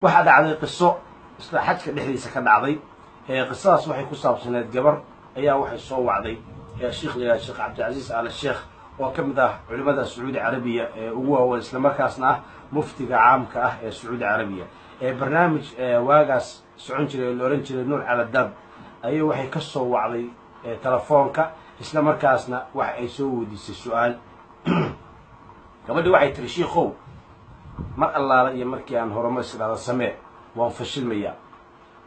Waxaa dhacday qiso isla xajka dhexdiisa ka dhacday. Qisadaas waxay ku saabsaneed gabar ayaa waxay soo wacday sheikh la yidhaha Sheekh Cabdilcasiis Al Sheekh, oo ka mid ah culimada Sacuudi Carabiya ee ugu waaweyn, islamarkaasna ah muftiga caamka ah ee Sacuudi Carabiya. Ee barnaamij waagaas socon jiray oo la ohan jiray Nuur Cala Dab ayay waxay ka soo wacday telefoonka, isla markaasna waxa ay soo weydiisay su-aal. Gabadhii waxay tiri: "Shiikow, mar allaala iyo markii aan horumar isdhaado samee, waan fashilmayaa.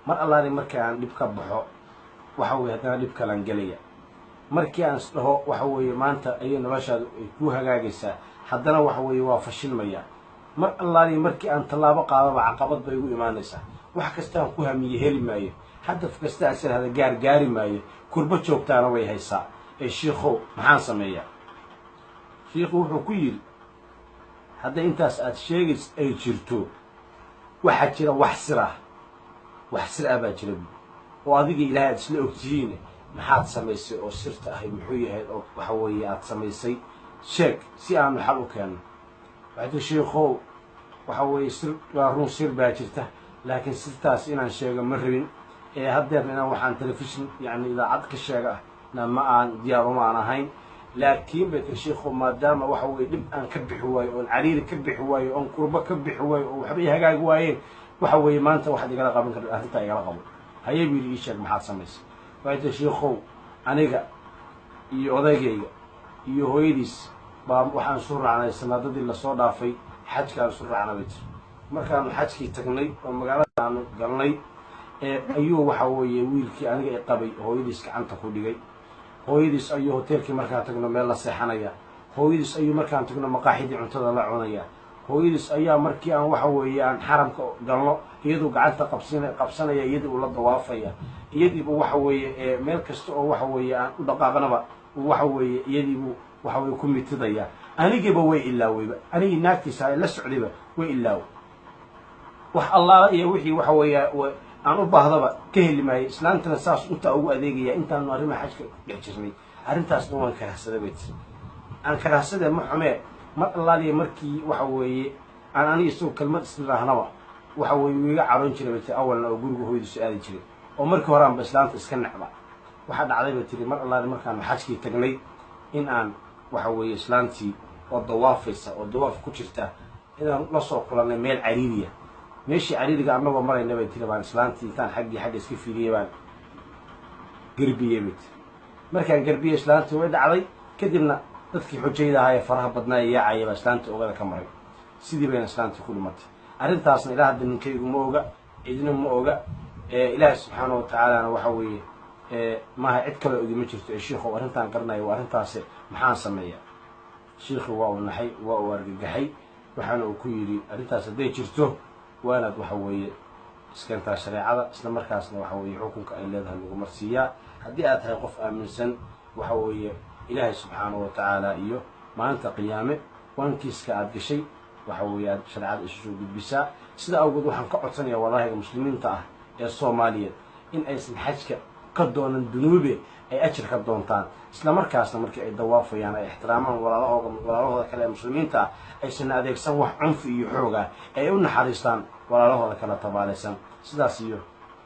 Mar allaala markii aan dhib ka baxo, waxa weye haddana dhib kalaan gelaya. Markii aan isdhaho waxa weeye maanta ayay noloshaadu ay kuu hagaagaysaa, haddana waxa weeye waa fashilmayaa. Mar allaaliyo markii aan tallaabo qaadaba, caqabad bay igu imaanaysaa. Wax kastaan ku hamiye heli maayo, hadaf kasta aan isirahda gaar gaari maayo. Kurbo joogtaana way haysaa. Ee shiikhow, maxaan sameeyaa?" Shiikhu wuxuu ku yidhi: "Hadday intaas aad sheegays ay jirto, waxaa jira wax sir ah, wax sir ah baa jira buui oo adiga Ilaahay aad isla ogtihiin. Maxaad samaysay oo sirta ahay muxuu yahay oo waxa weeye aad samaysay? Sheeg si aanu xal u keenno." Waxay tiri: "Shiikhow, waxa weeye sir waa run, sir baa jirta, laakiin sirtaas inaan sheego ma rabin. Ee haddeerna inaan waxaan telefishin, yacni idaacad ka sheega ah na ma aan diyaar uma aan ahayn. Laakiin," bay tiri, "shiikhow, maadaama waxa weye dhib aan ka bixi waayo, oon cariiri ka bixi waayo, oon kurbo ka bixi waayo, oo waxba i hagaagi waayeen, waxa weeye maanta waxaad igala qaban karta arrintaa igala qabo." "Hayee," buu yidhi, "ii sheeg maxaad samaysay." Waxay tiri: "Shiikhow, aniga iyo odaygayga iyo hooyadiis baa waxaan isu raacnay sanadadii lasoo dhaafay xajkaan isu raacnay," bay tiri. "Markaanu xajkii tagnay oo magaalada aanu galnay, ayuu waxa weeye wiilkii aniga i qabay hooyadiis gacanta ku dhigay. Hooyadiis ayuu hoteelkii markaan tagno meel la seexanaya. Hooyadiis ayuu markaan tagno maqaaxidii cuntada la cunaya. Hooyadiis ayaa markii aan waxa weeye aan xaramka galno iyaduu gacanta qabsanaya, iyadii uu la dawaafaya, iyadiibu waxa weeye meel kasta oo waxa weeye aan u dhaqaaqnaba waxa weeye iyadiibuu waxa weye ku mitidaya. Anigiiba way ilaaweyba, anigii naagtiisa la socdayba way ilaawey. Wax allaala iyo wixii waxa weeye aan u baahdaba ka heli maayay. Islaantana saas intaa ugu adeegaya intaanu arrimaha xajka dhex jirnay. Arrintaasna waan karahsaday," bay tiri. "Aan karahsadee ma xumee, mar allaaliya markii waxa weeye aan aniga isagu kelmad isnidhaahnaba, waxa weeye wuu iga caroon jiray," bay tiri, "awalna oo guriga hooyadiisu aadi jiray, oo markii hore aanba islaanta iska necba. Waxaa dhacday," bay tiri, "mar allaali markaanu xajkii tagnay in aan waxa weeye islaantii oo dawaafaysa oo dawaaf ku jirta inaan la soo kulannay meel cariiriya. Meeshii cariiriga annagoo marayna," bay tiri, "baan islaantii intaan xaggii xagga iska fiiriyey baan garbiyey," bay tiri. "Markaan garbiyey, islaantii way dhacday. Kadibna dadkii xujayda ahaa ee faraha badnaa ee yaacaya baa islaantii ogada ka maray. Sidii bayna islaantii ku dhimatay. Arrintaasna ilaa hadda ninkaygu ma oga, cidna ma oga. Ilaahay subxaana wa tacaalana waxa weeye maaha cid kaloo ogi ma jirto. Ee shiikhow, arrintaan qaranayo waa arrintaasi, maxaan sameeyaa?" Shiikhu waa uu naxay, waa uu argagaxay, waxaana uu ku yidhi: "Arrintaas hadday jirto, waanaad waxa weeye iskentaa shareecada, isla markaasna waxa weeye xukunka ay leedahay lagu marsiiyaa. Haddii aad tahay qof aaminsan waxa weeye Ilaahay subxaanahu wa tacaala iyo maalinta qiyaame, waankiiska aad gashay waxa weeye aad shareecada isu soo gudbisaa. Sida awgeed waxaan ka codsanayaa walaalahayga muslimiinta ah ee Soomaaliyeed in aysan xajka ka doonan dunuube, ay ajir ka doontaan, isla markaasna markii ay dawaafayaan ay ixtiraamaan walaalahooga, walaalahooda kale ee muslimiinta ah, aysan adeegsan wax cunfi iyo xoog ah, ay u naxariistaan walaalahooda kala tabaalaysan. Sidaas iyo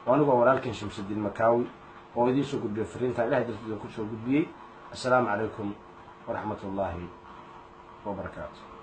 anigoo walaalkan Shamsudiin Makaawi oo idiin soo gudbiyay fariintan Ilahay dartiisa ku soo gudbiyey. Assalaamu calaykum waraxmat ullaahi wabarakaatu."